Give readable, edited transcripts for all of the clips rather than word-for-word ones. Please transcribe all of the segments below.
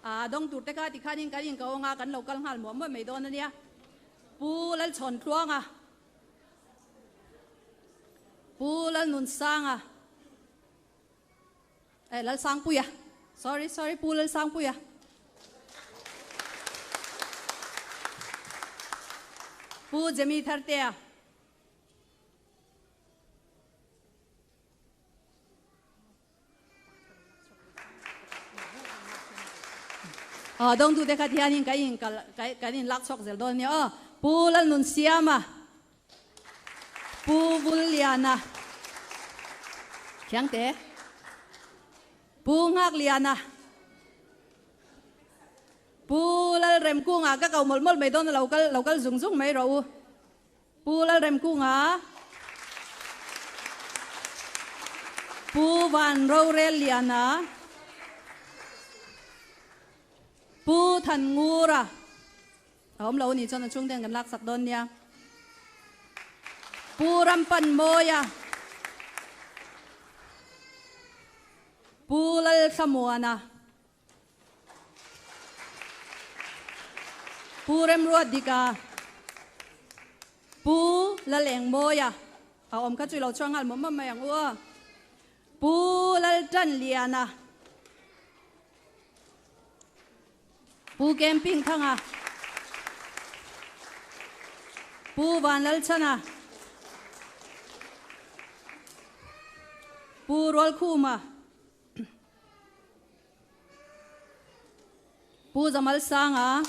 A dawng tur te kha tikhanin kan inko anga kan lo kal nghal muah muah mai dawn a nia. Pu Lalchhawn Tluanga, Pu Lalnunsanga, eh Lalsangpuia, sorry sorry Pu Lalsangpuia. Pu Jemmy Thartea. Aw dawngtu te kha thianin ka in kal kan in lak chhuak zel dawn nia aw. Pu Lalnunsiama, Pu Vulliana, Khiangte, Pu Nghakliana, Pu Lalremkunga ka ko mawlh mawlh mai dawn a lo kal lo kal zung zung mai rawh u. Pu Lalremkunga, Pu Van Rorelliana, Pu Thanngura, a awm lo a nih chuan a chhungten kan laksak dawn nia. Pu Rampanmawia, Pu Lalthlamuana, Pu Remruatdika, Pu Lalengmawia, a awm kha chu i lo chhuang nghal mawm mawm mai ang u aw. Pu Laltanliana, Pu Camping Thanga, Pu Vanlalchhana, Pu Rualkhuma, Pu Zamal Sanga,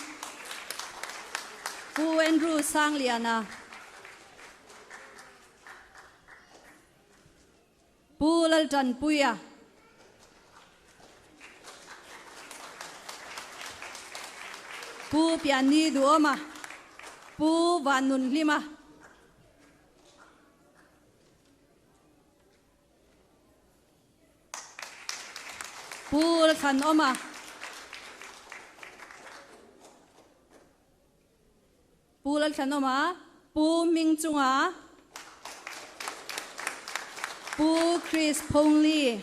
Pu Andrew Sangliana, Pu Laltanpuia, Pu Pianni Duhawma, Pu Vannunhlima, Pu Lalthlanawma, Pu Lalthlanawma, Pu Hmingchunga, Pu Chris Phongli,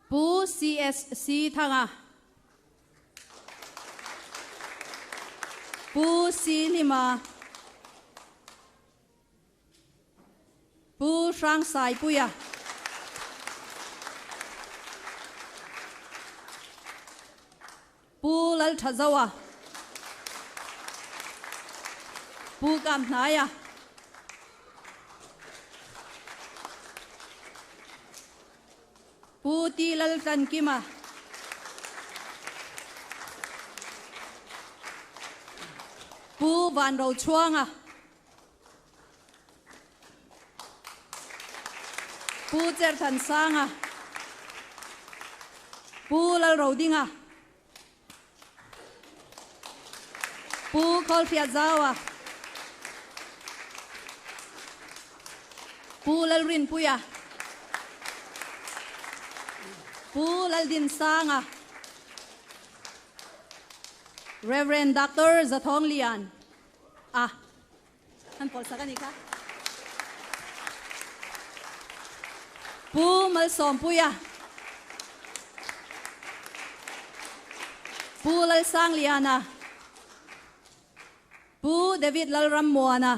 Pu CSC Thanga, Pu C Hlima, Pu Hrangsaipuia. Pu Lalthazoa. Pu Kamhnaia. Pu Ti Laltlankima. Pu Vanrochhuanga. Pu Cherthansanga. Pu Lalrodinga. Pu Khawlhriatzaua. Pu Lalrinpuia. Pu Laldinsanga. Rev. Doctor Zathawnglian a an pawlsak a nih kha. Pu Malsawmpuia. Pu Lalsangliana. Pu David Lalrammuana.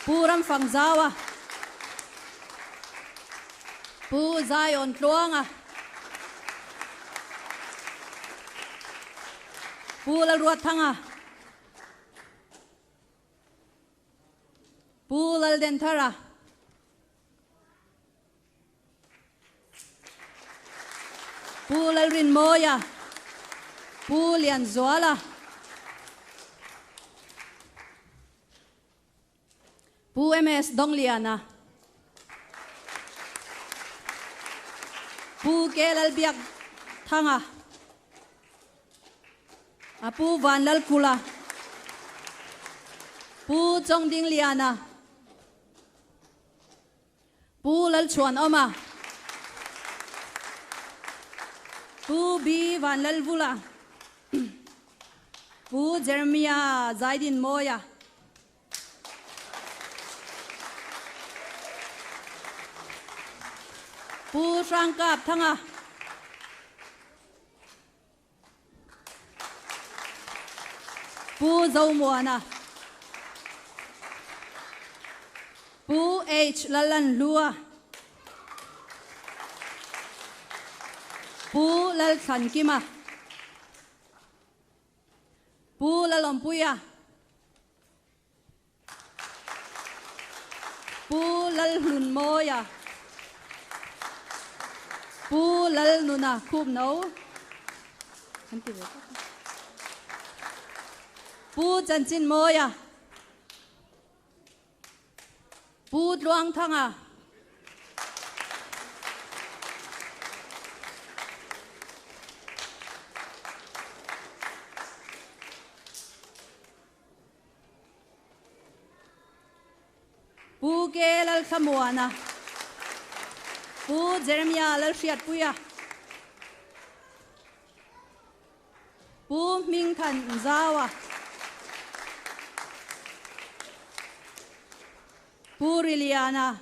Pu Ramfangzaua. Pu Zion Tluanga. Pu Lalruatthanga. Pu Laldenthara. Pu Lalrinmawia, Pu Lianzuala, Pu MS Dongliana, Pu K Lalbiak Thanga, a Pu Vanlalkula, Pu Chawngdingliana, Pu Lalchhuanawma, Pu B Vanlalvula, Pu Jeremiah Zaidinmawia, Pu Hrangkap Thanga. Pu Zomuana. Pu H Lallanhlua. Pu Lalthlankima. Pu Lalawmpuia. Pu Lalhlunmawia. Pu Lalnuna Khupno. An ti ve tak. Pu Chanchinmawia. Pu Tluangthanga. Pu K Lalthlamuana, Pu Jeremiah Lalhriatpuia, Pu Hmingthan Nzaua, Pu Riliana,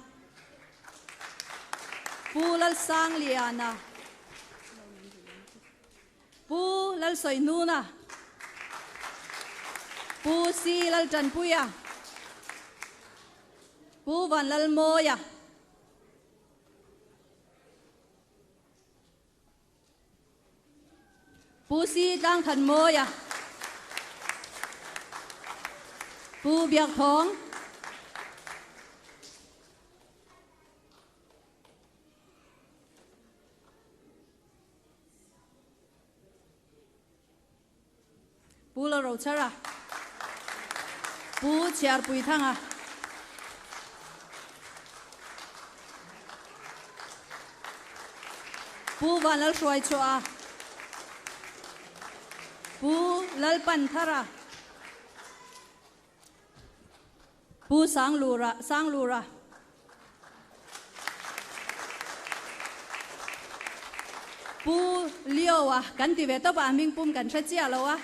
Pu Lalsangliana, Pu Lalsawihnuna, Pu Si Laltanpuia, Pu Vanlalmawia, Pu Si Tlangthanmawia, Pu Biakthawng, Pu Lalrochhara, Pu Chhiarpuithanga, Pu Vanlalhruaichhuaha, Pu Lalpanthara, Pu Sanglura, Sanglura. Pu Leo a kan ti ve tawp a, a hming pum kan hre chiah lo a.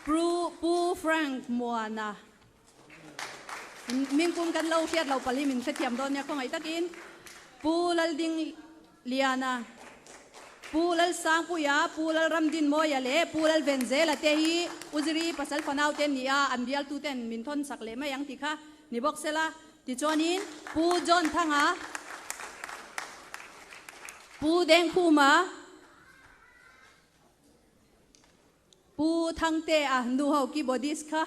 Pu Pu Frank Muana hming pum kan lo hriat lo palh hi min hrethiam dawn nia khawngaih takin Pu Lalding Liana, Pu Lalsangpuia, Pu Lalramdinmawia leh Pu Lalvenzela te hi Uziri pasal fanau te an ni a, an bialtu ten min thawn sak leh mai ang tih kha ni bawk sela. Tichuanin Pu John Thanga, Pu Dengkhuma, Pu Thangtea nuho keyboardist kha.